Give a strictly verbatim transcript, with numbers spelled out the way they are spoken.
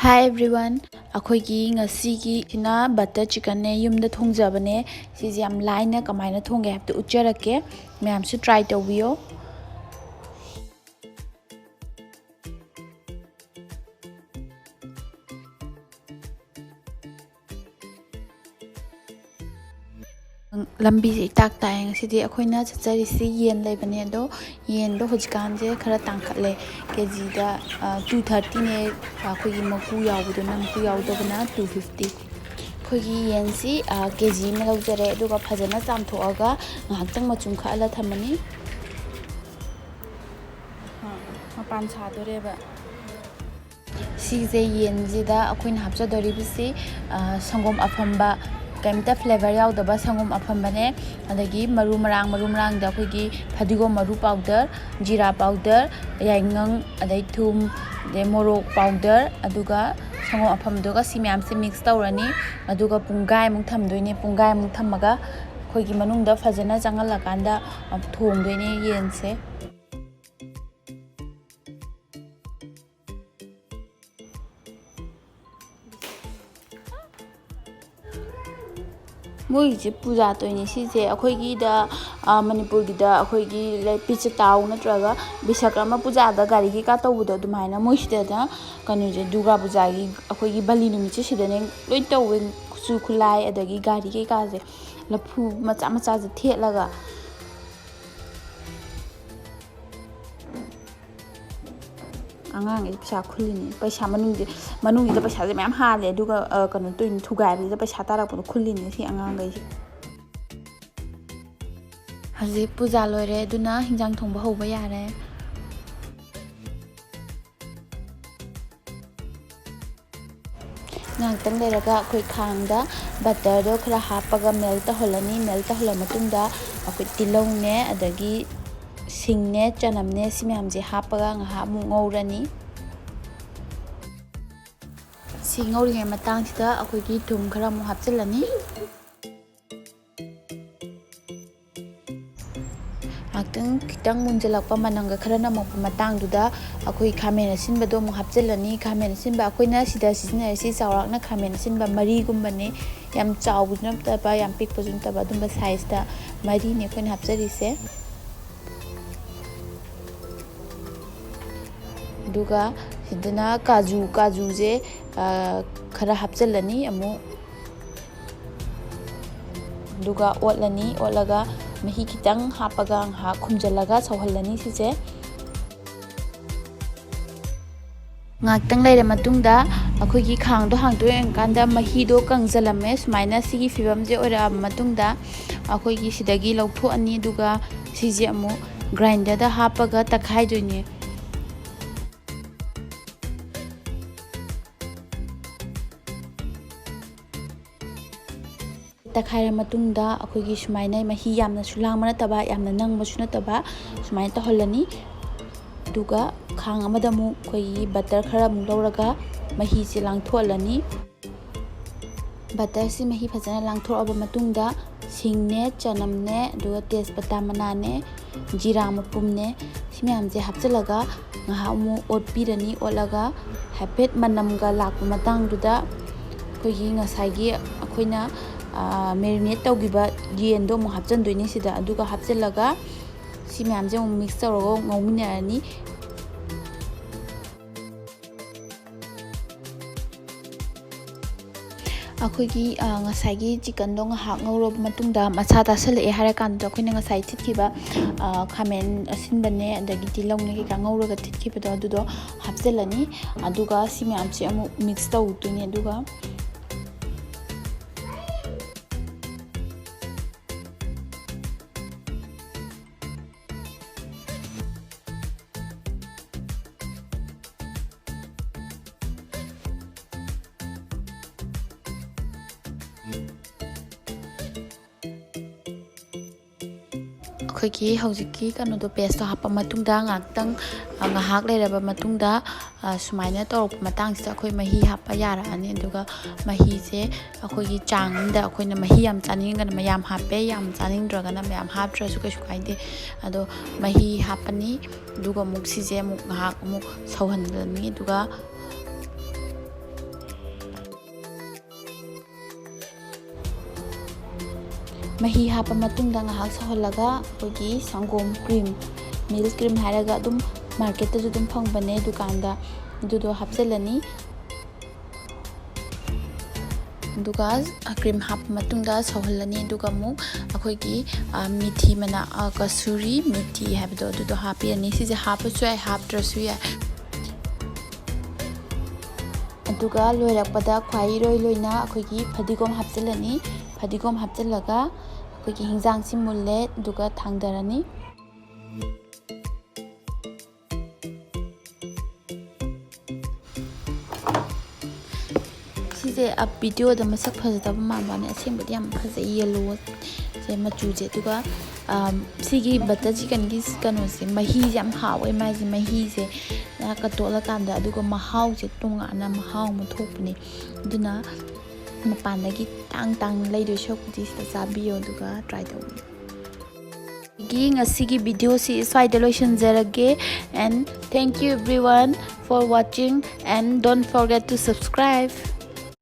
Hi everyone, ꯑꯩꯈꯣꯏꯒꯤ ꯉꯁꯤꯒꯤ ꯁꯤꯅ butter chickenꯅꯦ, ꯌꯨꯝꯗ ꯊꯣꯡꯖꯕꯅꯦ꯫ ꯁꯤꯁꯦ ꯌꯥꯝ ꯂꯥꯏꯅ ꯀꯃꯥꯏꯅ ꯊꯣꯡꯒꯦ ꯍꯥꯏꯕꯗꯨ ꯎꯠꯆꯔꯛꯀꯦ, ꯃꯌꯥꯝꯁꯨ try ꯇꯧꯕꯤꯌꯣ꯫ ꯂꯝꯕꯤꯁꯦ ꯏꯇꯥꯛ ꯇꯥꯏ꯫ ꯉꯁꯤꯗꯤ ꯑꯩꯈꯣꯏꯅ ꯆꯠꯆꯔꯤꯁꯤ ꯌꯦꯟ ꯂꯩꯕꯅꯦ, ꯑꯗꯣ ꯌꯦꯟꯗꯣ ꯍꯧꯖꯤꯛꯀꯥꯟꯁꯦ ꯈꯔ ꯇꯥꯡꯈꯠꯂꯦ꯫ ꯀꯦ ꯖꯤꯗ two thirtyꯅꯦ, ꯑꯩꯈꯣꯏꯒꯤ ꯃꯀꯨ ꯌꯥꯎꯕꯗꯨꯅ, ꯃꯀꯨ ꯌꯥꯎꯗꯕꯅ two fifty꯫ ꯑꯩꯈꯣꯏꯒꯤ ꯌꯦꯟꯁꯤ ꯀꯦ ꯖꯤ ꯑꯃ ꯂꯧꯖꯔꯦ, ꯑꯗꯨꯒ ꯐꯖꯅ ꯆꯥꯝꯊꯣꯛꯑꯒ ꯉꯥꯏꯍꯥꯛꯇꯪ ꯃꯆꯨꯝ ꯈꯛꯍꯜꯂ ꯊꯝꯃꯅꯤ꯫ ꯃꯄꯥꯟ ꯁꯥꯗꯣꯔꯦꯕ꯫ ꯁꯤꯁꯦ ꯌꯦꯟꯁꯤꯗ ꯑꯩꯈꯣꯏꯅ ꯍꯥꯞꯆꯗꯣꯔꯤꯕꯁꯤ, ꯑ, ꯁꯪꯒꯣꯝ ꯑꯐꯝꯕ, ꯀꯩꯝꯇ flavour ꯌꯥꯎꯗꯕ ꯁꯪꯒꯣꯝ ꯑꯐꯝꯕꯅꯦ꯫ ꯑꯗꯒꯤ ꯃꯔꯨ ꯃꯔꯥꯡ, ꯃꯔꯨ ꯃꯔꯥꯡꯗ ꯑꯩꯈꯣꯏꯒꯤ ꯐꯗꯤꯒꯣꯝ ꯃꯔꯨ powder, ꯖꯤꯔꯥ powder, ꯌꯥꯏꯉꯪ, ꯑꯗꯩ ꯊꯨꯝ, ꯑꯗꯩ ꯃꯣꯔꯣꯛ powder, ꯑꯗꯨꯒ ꯁꯪꯒꯣꯝ ꯑꯐꯝꯕꯗꯨꯒ ꯁꯤ ꯃꯌꯥꯝꯁꯦ mix ꯇꯧꯔꯅꯤ꯫ ꯑꯗꯨꯒ ꯄꯨꯡꯈꯥꯏꯃꯨꯛ ꯊꯝꯗꯣꯏꯅꯦ꯫ ꯄꯨꯡꯈꯥꯏꯃꯨꯛ ꯊꯝꯃꯒ ꯑꯩꯈꯣꯏꯒꯤ ꯃꯅꯨꯡꯗ ꯐꯖꯅ ꯆꯪꯍꯜꯂꯀꯥꯟꯗ, ꯑ, ꯊꯣꯡꯗꯣꯏꯅꯦ ꯌꯦꯟꯁꯦ꯫ ꯃꯣꯏꯒꯤꯁꯦ ꯄꯨꯖꯥ ꯇꯧꯔꯤꯅꯦ ꯁꯤꯁꯦ꯫ ꯑꯩꯈꯣꯏꯒꯤꯗ, ꯑ, ꯃꯅꯤꯄꯨꯔꯒꯤꯗ ꯑꯩꯈꯣꯏꯒꯤ ꯂꯩ-, ꯄꯤꯆꯇꯥꯎ ꯅꯠꯇ꯭ꯔꯒ ꯕꯤꯁꯀꯔꯃ ꯄꯨꯖꯥꯗ ꯒꯥꯔꯤ ꯀꯩꯀꯥ ꯇꯧꯕꯗꯣ, ꯑꯗꯨꯃꯥꯏꯅ ꯃꯣꯏꯁꯤꯗꯅ ꯀꯩꯅꯣꯁꯦ, ꯗꯨꯔꯒꯥ ꯄꯨꯖꯥꯒꯤ ꯑꯩꯈꯣꯏꯒꯤ ꯕꯂꯤ ꯅꯨꯃꯤꯠꯁꯦ ꯁꯤꯗꯅꯦ ꯂꯣꯏ ꯇꯧꯋꯦ꯫ ꯈꯨꯠꯁꯨ ꯈꯨꯠꯂꯥꯏ ꯑꯗꯒꯤ ꯒꯥꯔꯤ ꯀꯩꯀꯥꯁꯦ ꯂꯐꯨ ꯃꯆꯥ ꯃꯆꯥꯁꯦ ꯊꯦꯠꯂꯒ꯫ ꯑꯉꯥꯡꯈꯩ ꯄꯩꯁꯥ ꯈꯨꯜꯂꯤꯅꯤ꯫ ꯄꯩꯁꯥ ꯃꯅꯨꯡꯁꯦ, ꯃꯅꯨꯡꯁꯤꯗ ꯄꯩꯁꯥꯁꯦ ꯃꯌꯥꯝ ꯍꯥꯜꯂꯦ, ꯑꯗꯨꯒ, ꯑ, ꯀꯩꯅꯣ ꯇꯧꯔꯤꯅꯤ, ꯊꯨꯒꯥꯏꯕꯁꯤꯗ ꯄꯩꯁꯥ ꯇꯥꯔꯛꯄꯗꯣ ꯈꯨꯜꯂꯤꯅꯤ ꯁꯤ ꯑꯉꯥꯡꯈꯩꯁꯦ꯫ ꯍꯧꯖꯤꯛ ꯄꯨꯖꯥ ꯂꯣꯏꯔꯦ, ꯑꯗꯨꯅ ꯍꯤꯟꯖꯥꯡ ꯊꯣꯡꯕ ꯍꯧꯕ ꯌꯥꯔꯦ꯫ ꯉꯥꯏꯍꯥꯛꯇꯪ ꯂꯩꯔꯒ ꯑꯩꯈꯣꯏ ꯈꯥꯡꯗ butterꯗꯣ ꯈꯔ ꯍꯥꯞꯄꯒ melt ꯇꯧꯍꯜꯂꯅꯤ꯫ Melt ꯇꯧꯍꯜꯂ ꯃꯇꯨꯡꯗ ꯑꯩꯈꯣꯏ ꯇꯤꯜꯍꯧꯅꯦ, ꯑꯗꯒꯤ ꯁꯤꯡꯅꯦ, ꯆꯅꯝꯅꯦ, ꯁꯤ ꯃꯌꯥꯝꯁꯦ ꯍꯥꯞꯄꯒ ꯉꯥꯏꯍꯥꯛ ꯑꯃꯨꯛ ꯉꯧꯔꯅꯤ꯫ ꯁꯤ ꯉꯧꯔꯤꯉꯩ ꯃꯇꯥꯡꯁꯤꯗ ꯑꯩꯈꯣꯏꯒꯤ ꯊꯨꯝ ꯈꯔ ꯑꯃꯨꯛ ꯍꯥꯞꯆꯤꯜꯂꯅꯤ꯫ ꯉꯥꯏꯍꯥꯛꯇꯪ ꯈꯤꯇꯪ ꯃꯨꯟꯖꯜꯂꯛꯄ, ꯃꯅꯝꯒ ꯈꯔ ꯅꯝꯃꯛꯄ ꯃꯇꯥꯡꯗꯨꯗ ꯑꯩꯈꯣꯏ ꯈꯥꯃꯦꯟ ꯑꯁꯤꯟꯕꯗꯣ ꯑꯃꯨꯛ ꯍꯥꯞꯆꯤꯜꯂꯅꯤ꯫ ꯈꯥꯃꯦꯟ ꯑꯁꯤꯟꯕ ꯑꯩꯈꯣꯏꯅ ꯁꯤꯗ ꯁꯤꯖꯤꯟꯅꯔꯤꯁꯤ ꯆꯥꯎꯔꯥꯛꯅ ꯈꯥꯃꯦꯟ ꯑꯁꯤꯟꯕ ꯃꯔꯤꯒꯨꯝꯕꯅꯦ꯫ ꯌꯥꯝ ꯆꯥꯎꯕꯁꯨ ꯅꯠꯇꯕ, ꯌꯥꯝ ꯄꯤꯛꯄꯁꯨ ꯅꯠꯇꯕ, ꯑꯗꯨꯝꯕ sizeꯇ ꯃꯔꯤꯅꯦ ꯑꯩꯈꯣꯏꯅ ꯍꯥꯞꯆꯔꯤꯁꯦ꯫ ꯑꯗꯨꯒ ꯁꯤꯗꯅ ꯀꯥꯖꯨ, ꯀꯥꯖꯨꯁꯦ, ꯑ, ꯈꯔ ꯍꯥꯞꯆꯤꯜꯂꯅꯤ ꯑꯃꯨꯛ꯫ ꯑꯗꯨꯒ ꯑꯣꯠꯂꯅꯤ꯫ ꯑꯣꯠꯂꯒ ꯃꯍꯤ ꯈꯤꯇꯪ ꯍꯥꯞꯄꯒ ꯉꯥꯏꯍꯥꯛ ꯈꯨꯝꯖꯤꯜꯂꯒ ꯁꯧꯍꯜꯂꯅꯤ ꯁꯤꯁꯦ꯫ ꯉꯥꯏꯍꯥꯛꯇꯪ ꯂꯩꯔ ꯃꯇꯨꯡꯗ ꯑꯩꯈꯣꯏꯒꯤ ꯈꯥꯡꯗꯣ ꯍꯥꯡꯗꯣꯛꯑ ꯌꯦꯡꯀꯥꯟꯗ ꯃꯍꯤꯗꯣ ꯀꯪꯖꯜꯂꯝꯃꯦ꯫ ꯁꯨꯃꯥꯏꯅ ꯁꯤꯒꯤ ꯐꯤꯕꯝꯁꯦ ꯑꯣꯏꯔꯛꯑꯕ ꯃꯇꯨꯡꯗ ꯑꯩꯈꯣꯏꯒꯤ ꯁꯤꯗꯒꯤ ꯂꯧꯊꯣꯛꯑꯅꯤ꯫ ꯑꯗꯨꯒ ꯁꯤꯁꯦ ꯑꯃꯨꯛ grinderꯗ ꯍꯥꯞꯄꯒ ꯇꯛꯈꯥꯏꯗꯣꯏꯅꯦ꯫ ꯇꯛꯈꯥꯏꯔ ꯃꯇꯨꯡꯗ ꯑꯩꯈꯣꯏꯒꯤ ꯁꯨꯃꯥꯏꯅ ꯃꯍꯤ ꯌꯥꯝꯅꯁꯨ ꯂꯥꯡꯕ ꯅꯠꯇꯕ, ꯌꯥꯝꯅ ꯅꯪꯕꯁꯨ ꯅꯠꯇꯕ, ꯁꯨꯃꯥꯏꯅ ꯇꯧꯍꯜꯂꯅꯤ꯫ ꯑꯗꯨꯒ ꯈꯥꯡ ꯑꯃꯗ ꯑꯃꯨꯛ ꯑꯩꯈꯣꯏꯒꯤ butter ꯈꯔ ꯑꯃꯨꯛ ꯂꯧꯔꯒ ꯃꯍꯤꯁꯦ ꯂꯥꯡꯊꯣꯛꯍꯜꯂꯅꯤ꯫ Butterꯁꯤ ꯃꯍꯤ ꯐꯖꯅ ꯂꯥꯡꯊꯣꯛꯑꯕ ꯃꯇꯨꯡꯗ ꯁꯤꯡꯅꯦ, ꯆꯅꯝꯅꯦ, ꯑꯗꯨꯒ ꯇꯦꯖꯄꯇꯥ ꯃꯅꯥꯅꯦ, ꯖꯤꯔꯥ ꯃꯄꯨꯝꯅꯦ, ꯁꯤ ꯃꯌꯥꯝꯁꯦ ꯍꯥꯞꯆꯤꯜꯂꯒ ꯉꯥꯏꯍꯥꯛ ꯑꯃꯨꯛ ꯑꯣꯠꯄꯤꯔꯅꯤ꯫ ꯑꯣꯠꯂꯒ ꯍꯥꯏꯐꯦꯠ ꯃꯅꯝꯒ ꯂꯥꯛꯄ ꯃꯇꯥꯡꯗꯨꯗ ꯑꯩꯈꯣꯏꯒꯤ ꯉꯁꯥꯏꯒꯤ ꯑꯩꯈꯣꯏꯅ, ꯑ, marinate ꯇꯧꯈꯤꯕ ꯌꯦꯟꯗꯣ ꯑꯃꯨꯛ ꯍꯥꯞꯆꯤꯟꯗꯣꯏꯅꯤ ꯁꯤꯗ꯫ ꯑꯗꯨꯒ ꯍꯥꯞꯆꯤꯜꯂꯒ ꯁꯤ ꯃꯌꯥꯝꯁꯦ ꯑꯃꯨꯛ mix ꯇꯧꯔꯒ ꯉꯧꯃꯤꯟꯅꯔꯅꯤ꯫ ꯑꯩꯈꯣꯏꯒꯤ, ꯑ, ꯉꯁꯥꯏꯒꯤ chickenꯗꯣ ꯉꯥꯏꯍꯥꯛ ꯉꯧꯔꯕ ꯃꯇꯨꯡꯗ ꯃꯁꯥ ꯇꯥꯁꯜꯂꯛꯑꯦ ꯍꯥꯏꯔ ꯀꯥꯟꯗ ꯑꯩꯈꯣꯏꯅ ꯉꯁꯥꯏ ꯊꯤꯠꯈꯤꯕ, ꯑ, ꯈꯥꯃꯦꯟ ꯑꯁꯤꯟꯕꯅꯦ, ꯑꯗꯒꯤ ꯇꯤꯜꯍꯧꯅꯦ ꯀꯩꯀꯥ ꯉꯧꯔꯒ ꯊꯤꯠꯈꯤꯕꯗꯣ ꯑꯗꯨꯗꯣ ꯍꯥꯞꯆꯤꯜꯂꯅꯤ꯫ ꯑꯗꯨꯒ ꯁꯤ ꯃꯌꯥꯝꯁꯦ ꯑꯃꯨꯛ mix ꯇꯧꯗꯣꯏꯅꯦ꯫ ꯑꯗꯨꯒ ꯑꯩꯈꯣꯏꯒꯤ ꯍꯧꯖꯤꯛꯀꯤ ꯀꯩꯅꯣꯗꯣ, pasteꯇꯣ ꯍꯥꯞꯄ ꯃꯇꯨꯡꯗ ꯉꯥꯏꯍꯥꯛꯇꯪ, ꯑ, ꯉꯥꯏꯍꯥꯛ ꯂꯩꯔꯕ ꯃꯇꯨꯡꯗ ꯁꯨꯃꯥꯏꯅ ꯇꯧꯔꯛꯄ ꯃꯇꯥꯡꯁꯤꯗ ꯑꯩꯈꯣꯏ ꯃꯍꯤ ꯍꯥꯞꯄ ꯌꯥꯔꯛꯑꯅꯤ꯫ ꯑꯗꯨꯒ ꯃꯍꯤꯁꯦ ꯑꯩꯈꯣꯏꯒꯤ ꯆꯥꯡ ꯑꯃꯗ, ꯑꯩꯈꯣꯏꯅ ꯃꯍꯤ ꯌꯥꯝ ꯆꯥꯅꯤꯡꯉꯒꯅ ꯃꯌꯥꯝ ꯍꯥꯞꯄꯦ, ꯌꯥꯝ ꯆꯥꯅꯤꯡꯗ꯭ꯔꯒꯅ ꯃꯌꯥꯝ ꯍꯥꯞꯇ꯭ꯔꯁꯨ ꯀꯩꯁꯨ ꯀꯥꯏꯗꯦ꯫ ꯑꯗꯣ ꯃꯍꯤ ꯍꯥꯞꯄꯅꯤ꯫ ꯑꯗꯨꯒ ꯑꯃꯨꯛ ꯁꯤꯁꯦ ꯑꯃꯨꯛ ꯉꯥꯏꯍꯥꯛ ꯑꯃꯨꯛ ꯁꯧꯍꯜꯂꯅꯤ꯫ ꯑꯗꯨꯒ ꯃꯍꯤ ꯍꯥꯞꯄ ꯃꯇꯨꯡꯗ ꯉꯥꯏꯍꯥꯛ ꯁꯧꯍꯜꯂꯒ ꯑꯩꯈꯣꯏꯒꯤ ꯁꯪꯒꯣꯝ cream, milk cream ꯍꯥꯏꯔꯒ ꯑꯗꯨꯝ marketꯇꯁꯨ ꯑꯗꯨꯝ ꯐꯪꯕꯅꯦ ꯗꯨꯀꯥꯟꯗ, ꯑꯗꯨꯗꯣ ꯍꯥꯞꯆꯤꯜꯂꯅꯤ꯫ ꯑꯗꯨꯒ cream ꯍꯥꯞꯄ ꯃꯇꯨꯡꯗ ꯁꯧꯍꯜꯂꯅꯤ꯫ ꯑꯗꯨꯒ ꯑꯃꯨꯛ ꯑꯩꯈꯣꯏꯒꯤ ꯃꯤꯊꯤ ꯃꯅꯥ, ꯀꯁꯨꯔꯤ ꯃꯤꯊꯤ ꯍꯥꯏꯕꯗꯣ, ꯑꯗꯨꯗꯣ ꯍꯥꯞꯄꯤꯔꯅꯤ꯫ ꯁꯤꯁꯦ ꯍꯥꯞꯄꯁꯨ ꯌꯥꯏ, ꯍꯥꯞꯇ꯭ꯔꯁꯨ ꯌꯥꯏ꯫ ꯑꯗꯨꯒ ꯂꯣꯏꯔꯛꯄꯗ ꯈ꯭ꯋꯥꯏ ꯏꯔꯣꯏ ꯂꯣꯏꯅ ꯑꯩꯈꯣꯏꯒꯤ ꯐꯗꯤꯒꯣꯝ ꯍꯥꯞꯆꯤꯜꯂꯅꯤ꯫ ꯐꯗꯤꯒꯣꯝ ꯍꯥꯞꯆꯤꯜꯂꯒ ꯑꯩꯈꯣꯏꯒꯤ ꯍꯤꯟꯖꯥꯡꯁꯤ ꯃꯨꯜꯂꯦ, ꯑꯗꯨꯒ ꯊꯥꯡꯗꯔꯅꯤ꯫ ꯁꯤꯁꯦ videoꯗ ꯃꯁꯛ ꯐꯖꯗꯕ ꯃꯥꯟꯕꯅꯦ, ꯑꯁꯦꯡꯕꯗꯤ ꯌꯥꯝ ꯐꯖꯩ, yellowꯁꯦ ꯃꯆꯨꯁꯦ꯫ ꯑꯗꯨꯒ ꯁꯤꯒꯤ butter chickenꯒꯤ ꯀꯩꯅꯣꯁꯦ, ꯃꯍꯤꯁꯦ ꯌꯥꯝ ꯍꯥꯎꯋꯦ꯫ ꯃꯥꯏꯁꯦ ꯃꯍꯤꯁꯦ ꯉꯥꯏꯍꯥꯛꯀ ꯇꯣꯠꯂꯀꯥꯟꯗ, ꯑꯗꯨꯒ ꯃꯍꯥꯎꯁꯦ ꯇꯣꯉꯥꯟꯅ ꯃꯍꯥꯎ ꯑꯃ ꯊꯣꯛꯄꯅꯦ꯫ ꯑꯗꯨꯅ ꯃꯄꯥꯟꯗꯒꯤ ꯇꯥꯡ ꯇꯥꯡꯅ ꯂꯩꯗꯣꯏ ꯁꯔꯨꯛꯄꯨꯗꯤ ꯁꯤꯗ ꯆꯥꯕꯤꯌꯣ, ꯑꯗꯨꯒ try ꯇꯧꯕꯤꯌꯣ꯫ ꯑꯩꯒꯤ ꯉꯁꯤꯒꯤ videoꯁꯤ ꯁ꯭ꯋꯥꯏꯗ ꯂꯣꯏꯁꯤꯟꯖꯔꯒꯦ, and thank you everyone for watching, and don't forget to subscribe.